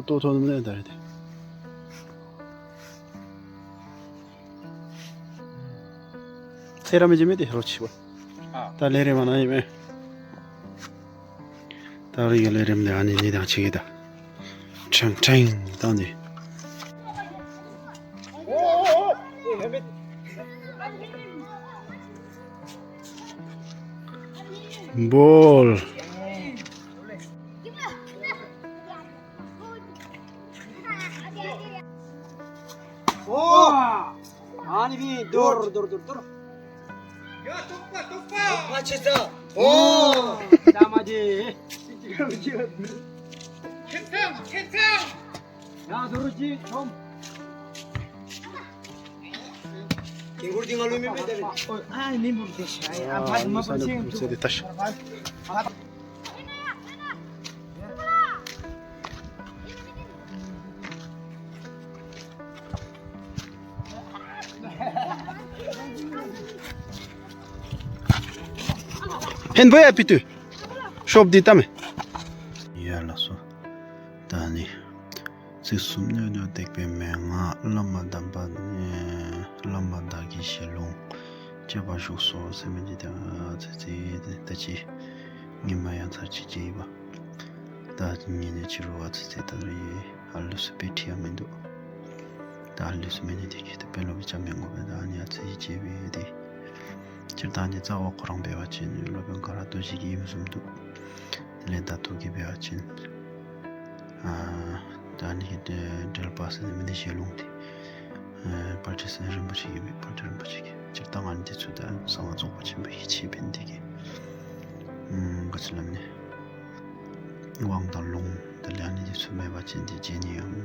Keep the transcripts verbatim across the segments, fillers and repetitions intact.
ཏོ་ཐོ་ནམ་ནས་ད་རེད་དེ། ཚེ་ར་མི་ཇི་མེད་དེ་རོ་ཆི་བ། ད་ལེ་རེ་མ་ན་ཡི་མེ། ད་རེ་ཡོ་ལེ་རེམ་ནས་ཨ་ནི་ནི་དང་ཆི་གི་ད། ཁྲང་ཁྲང་ད་ནི། བོལ། ཨོ། ཨ་ནི་བི་དོར་དོར་དོར་དོར། ཡ་ཐུག་པ་ཐུག་པ། ཨ་ཆེ་ས། ཨོ། ད་མ་དེ། ཁྱེད་ཚང་ཁྱེད་ཚང་། ཡ་དོར་ཅི་ཆོམ། ཀེང་རུས་འདི་ང་ལུས་མིན་པའི་དེ་རེད། ཨ་ནི་མུར་དེ་ཤ་ཨ་ཕ་མ་པར་ཆེན་ཐུག་དེ་ད་ཤ། ཧན་བོ་ཡ་པི་ཏུ། ཤོབ་དི་ཏ་མེ། ཡ་ལ་སོ། ད་ནི། ཚིག་གསུམ་སྣོད་དུ་བཏེགས་པའི་མན་ངག་བླ་མ་དམ་པ་ནི། བླ་མ་བདག་གི་ཞལ་ལུང་། བཅས་པ་བཞུགས་སོ་ཟེར་མི་འདི་དང་ཚེ་ཚེ་ད་ཅི། ཉི་མ་ཡང་ཚར་གཅིག་བྱས་ཡིན་པ། ད་ཉིན་ནས་ཕྱི་རུ་བ་ཚེ་ཚེ་ད་རེ་ཨ་ལུ་སུ་པེ་ཁྲི་ཡ་མི་འདུག་ད་ཨ་ལུ་སུ་མེ་ནི་དེ་གི་ད་པེ་ལོ་བི་ཅ་མེ་ངོ་བེ་ད་ནི་ཨ་ཚེ་ཡི་བྱས་བེ་དེ། སྤྱིར་བཏང་ནི་རྩ་བ་ཁོ་རང་འབད་བ་ཅིན་སློབ་དཔོན་ཀ་ར་རྡོ་རྗེ་གི་ཡིམ་ཟུམ་འདུག་དེ་ལས་ད་ཐུག་གི་འབད་བ་ཅིན། ཨ་ད་ནི་གི་འགྲེལ་པ་ཟེར་ནི་མི་འདི་ཞལ་ལུང་དེ། ཨ་དཔལ་ཁྲི་སེང་རིན་པོ་ཆེ་གི་མེད་དཔལ་ཁྲི་རིན་པོ་ཆེ་གི་སྤྱིར་བཏང་ཨ་ནི་འདི་ཚུ་ད་གསང་བ་རྫོགས་པ་ཆེན་པོའི་ཡིད་ཆེས་འབད་ནི་དེ་གི། ཨ་ག་ཚོད་ལབ་ནི། དབང་དང་ལུང་དེ་ལས་ཨ་ནི་འདི་ཚུ་མེད་པ་ཅིན་དེ་བརྗེད་ནི་ཡང་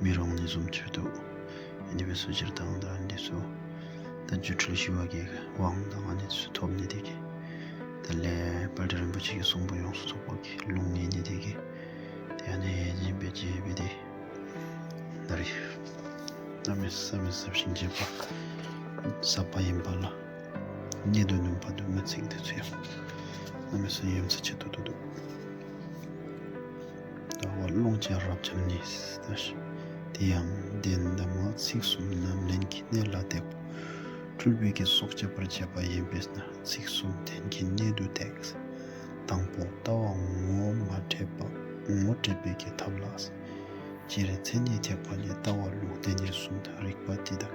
མི་རུང་ནི་བཟུམ་ཆོས་འདུག་ཨ་ནི་འབད་སོ་སྤྱིར་བཏང་ད་ཨ་ནི་འདི་ཚུ། ད་སྒྱུ་འཕྲུལ་ཞི་བ་གི་དབང་དང་ཨ་ནི་ཚུ་ཐོབ་ནི་དེ་གི། དེ་ལས་དཔལ་ལྡན་རིན་པོ་ཆེ་གི་གསུང་འབུམ་ཡོངས་སུ་རྫོགས་པ་གི་ལུང་ཡིན་ནི་དེ་གི། དེ་ཨ་ནི་ཡེ་ཉིན་པའི་རྗེས་པའི་དེ། ད་རེས། གནམ་མེད་ས་མེད་ཟབ་ཞིང་རྒྱས་པ། ཟབ་པ་ཡིན་པ་ལ། སྙད་དུ་བསྣུན་པ་དུ་མའི་ཚིག་འདི་ཚུ་ཡང་། གནམ་མེད་ས་ཡ་མཚར་ཆེ་ཏོག་ཏོ་འདུག་ལྟ་བ་ཀློང་ཆེན་རབ་འབྱམས་ནི། དེ་ཡང་བདེན་གདམས་ངག་ཚིག་གསུམ་རྣམས་ལེན་གྱི་གནད་ལ་བརྟགས་པ། འཁྲུལ་པའི་གི་སྲོག་གཅོད་པར་བྱེད་པ་ཡིན་པས་ན་ཚིག་གསུམ་ལྡན་གྱི་གནད་དུ་བཏགས། དང་པོ་ལྟ་བ་ངོ་མ་འཕྲད་པ་ངོ་འཕྲད་པའི་གི་ཐབས་ལ། སྤྱིར་མཚན་ཉིད་ཐེག་པ་ལས་ལྟ་བ་ལུང་བསྟན་གྱི་གསུམ་དང་རིགས་པ་དེ་དག་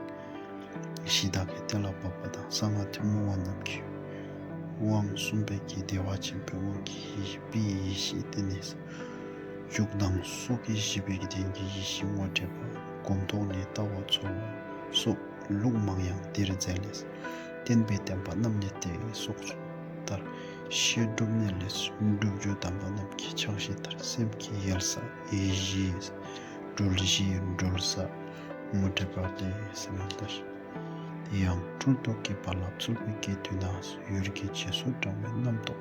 གཞི་བདག་གི་གཏན་ལ་ཕབ་པ་དང་གསང་སྔགས་ཐུན་མོང་བ་རྣམས་ཀྱི་དབང་གསུམ་པའི་གི་བདེ་བ་ཆེན་པོའི་དབང་གིས་ཡེ་ཤེས་པའི་ཡེ་ཤེས་བརྟེན་ནས་འཇུག་དང་སོགས་ཀྱི་བཞི་པའི་གི་རྟེན་གྱི་ཡེ་ཤེས་ངོ་འཕྲད་པ་སྒོམ་ཐོག་ནས་ལྟ་བ་ཚོལ་བ་སོགས་ལུགས་མང་ཡང་འདིར་མཛད་ལས། བསྟན་པའི་བསྟན་པ་རྣམ་གཉིས་ཏེ་སོགས་ལྟར་བཤད་སྒྲུབ་གནས་ལས་སྒྲུབ་བརྒྱུད་དམ་པ་རྣམས་ཀྱི་ཕྱག་བཞེས་ལྟར་སེམས་ཀྱི་ཡལ་ས་ཡིད་བཞིན་སྒྲོལ་གཞི་སྒྲོལ་ས་ངོ་སྤྲད་པ་སྟེ་ཟེར་བ་ལྟར། དེ་ཡང་འཁྲུལ་རྟོག་གི་བར་ལ་ཚུད་པའི་གི་དུས་ན་ཡུལ་གྱི་རྗེས་སུ་འབྲང་བའི་རྣམ་རྟོག་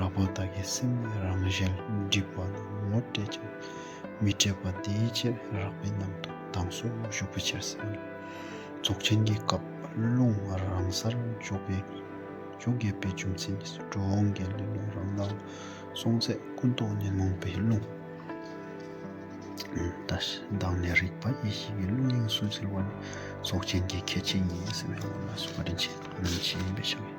རགས་པ་དག་གི་སེམས་ནི་རང་ཞལ་སྒྲིབ་པ་ནི་ངོ་སྤྲད་ཀྱང་མི་འཕྲད་པ་དེའི་ཕྱིར་རགས་པའི་རྣམ་རྟོག་དྭངས་སུ་བཞུགས་པའི་ཕྱིར་ཟེར། རྫོགས་ཆེན་གྱི་སྐབས་རླུང་རང་སར་འཇོག་པའི་འཇོག་དགོས་པའི་རྒྱུ་མཚན་ནི་འགྲོ་འོང་གི་ལས་རླུང་རང་དང་སོང་ཚེ་ཀུན་རྟོག་ཉོན་མོངས་པའི་རླུང་དང་ནི་རིག་པ་ཡེ་ཤེས་ཀྱི་རླུང་དབྱིངས་སུ་འཛུལ་བ་ནི་རྫོགས་ཆེན་གྱི་ཁྱད་ཆོས་ཡིན་ཟེར་བའི་ངོ་ལ་སོགས་པ་རིན་ཆེན་རིན་ཆེན་ཡིན་པའི་ཕྱིར།